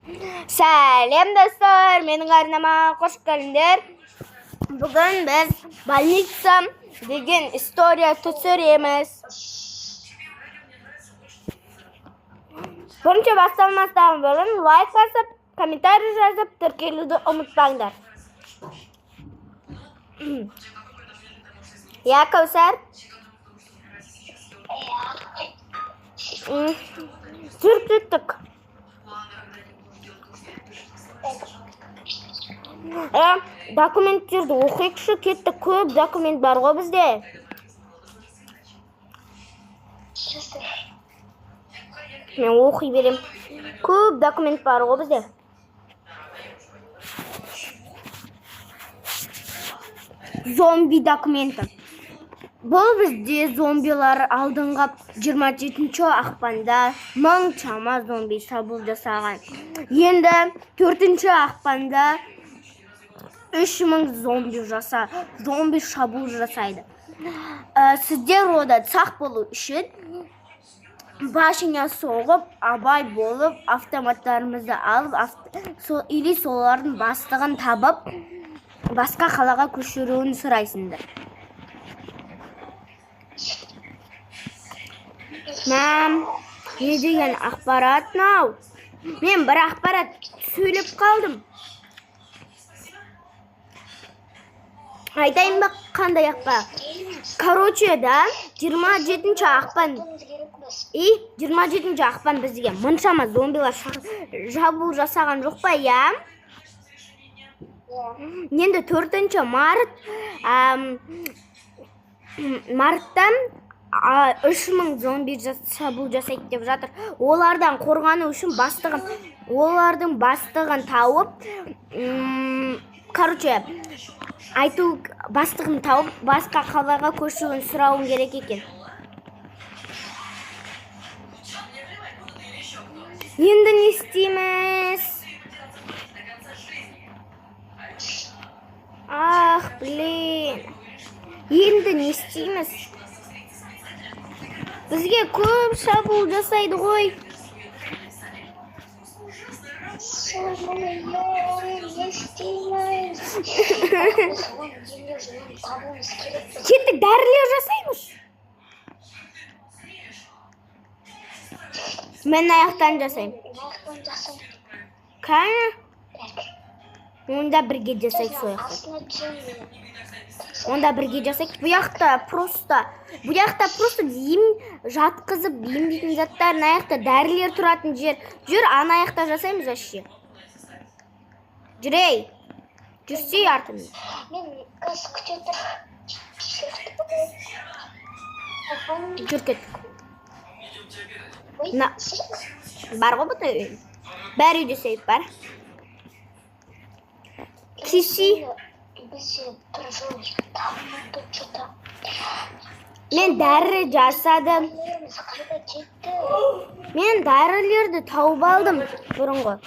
Сәлем, достар, менің арнама қош келдіңдер. Бүгін біз больница деген история түсіреміз. Бірінші басталмастан бұрын лайк басып, комментарий жазып, тіркелуді ұмытпаңдар. Иә, Кәусар? Жүріп кеттік. Документтерді оқиықшы, кеттік, көп документ бар ғой бізде. Мен оқи берем. Көп документ бар ғой бізде. Зомби документі. Бұл бізде зомбилар алдыңғы 27 ақпанда мың шама зомби шабуыл жасаған. Енді 4 ақпанда 3000 зомби шабуыл жасайды. Сіздер одан сақ болу үшін башня соғып, абай болып, автоматтарымызды алып, сол, или солардың бастығын табып, басқа қалаға көшіруін сұрайсыңдар. Мәм, не деген ақпарат мынау? Мен бір ақпарат сөйлеп қалдым. Айтайын ба, қандай ақпарат? Короче, да, 27 ақпан и 27 ақпан бізге мұншама зомбилар шабуыл жасаған жоқ па, иә? Енді 4 март марттан 3000 зомби шабуыл жасайды деп жатыр. Олардан қорғану үшін олардың бастығын тауып, короче, айту бастығын тауып, басқа қалаға көшуін сұрауым керек екен. Енді не істейміз? Ах, блин. Енді не істейміз? Бізге көп шабуыл жасайды ғой. Не істейміз? Біз оның емдеу жолын табуымыз керекпіз. Кеттік, дәрілер жасаймыз. Мен аяқтан жасаймын. Аяқтан жасаймын. Кәне, Так. онда бірге жасайық сол жақта. Астына түсемін. Онда бірге жасайық. Бұл жақта просто ем жатқызып емдейтін заттар, мына жақта дәрілер тұратын жер. Жүр, ана жақта жасаймыз вообще. Жүрей. Жүрсей артымнан. Мен қазір күте тұр. Жүр, кеттік. Ой, На. Бар ғой бұнда үй. Бәрі үйде сейф бар. Киси. Бізде бір жол табылмады что-то. Мен дәрі жасадым. Дәрілеріміз қайда кетті? Мен дәрілерді тауып алдым бұрынғы.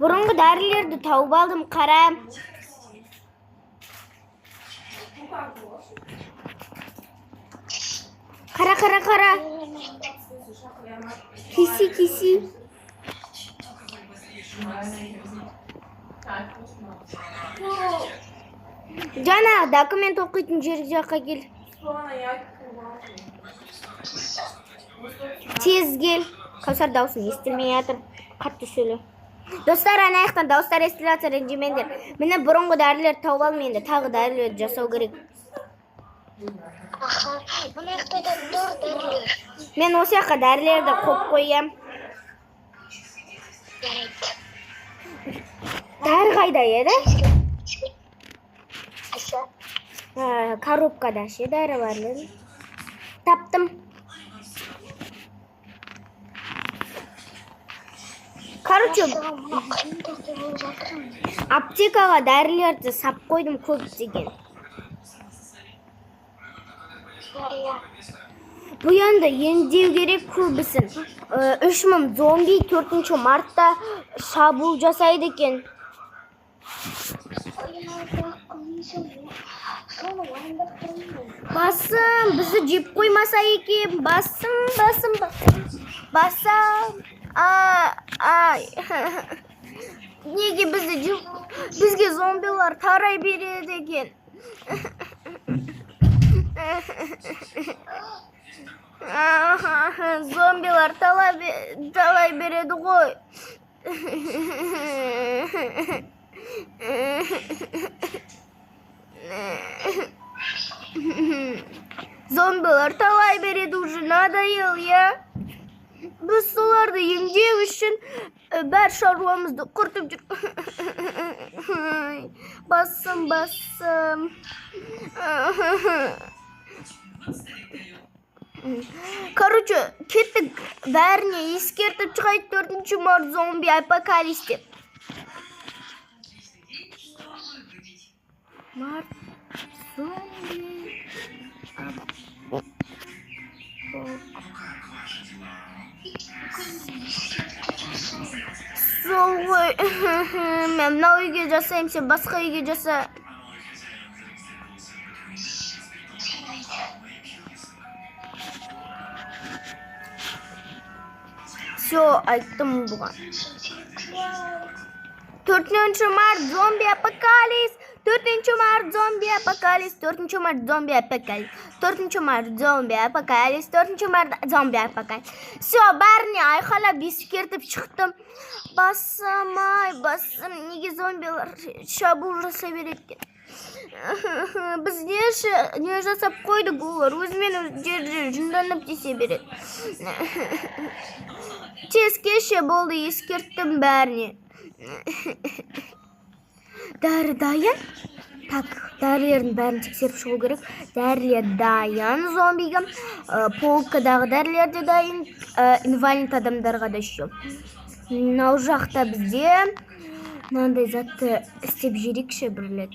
Бұрынғы дәрілерді тауып алдым, қара. Қара, қара, қара. Киси, киси. Жаңа документ оқитын жер жаққа кел. Тез кел. Кәусар дауысын естілмей жатыр. Қатты сөйле. Достар, ана жақтан дауыстар естіліп жатса, ренжімеңдер. Міне, бұрынғы дәрілерді тауып алдым, енді тағы дәрілерді жасау керек. Аха, мына жақта да тұр дәрілер. Мен осы жаққа дәрілерді қойып қоям. Жарайды. Дәрі қайда еді? Қайсы? Коробкада ше дәрі бар еді. Таптым. Короче, Мәссаған, мына қиын жағдай болып жатыр. аптекаға дәрілерді сап қойдым көптеген. Иә. Бұл енді емдеу керек көбісін. 3000 зомби 4 мартта шабуыл жасайды екен. Ой, соны уайымдап тұрмын мен. Басым, бізді жеп қоймаса екен. Басым, басым, басым. Басам, ай, неге бізге зомбилар тарай береді екен? Зомбилар талай береді ғой. Зомбилар талай береді, уже надоел, иә. Біз соларды емдеу үшін бәр шаруамызды құртып жүр. Басым, басым. Короче, кеттік, бәріне ескертіп шығайық, 4 март зомби апокалипсис деп. Март зомби Бүгін ескерту. Сол ғой. Мен мынау үйге жасаймын, сен басқа үйге жаса. Сен айт. Все, айттым бұған. Сен сүйікті. 4 март зомби апокалипсис. 4 март зомби апокалипсис. 4 март зомби апокалипсис. 4 март зомби апокалипсис. 4 март зомби апокалипсис. Все, бәріне айқайлап ескертіп шықтым. Басым, ай, басым. Неге зомбилар шабуыл жасай береді екен? Біз не жасап қойдық, олар өзімен өздері жынданып тисе береді. Тез кеше болды, ескерттім бәріне. Дәрі дайын. Так, дәрілердің бәрін тексеріп шығу керек. Дәрілер дайын зомбиге. Полкадағы дәрілер де дайын. Инвалид адамдарға да еще. Мынау жақта бізде мынандай затты істеп жіберейікші бір рет.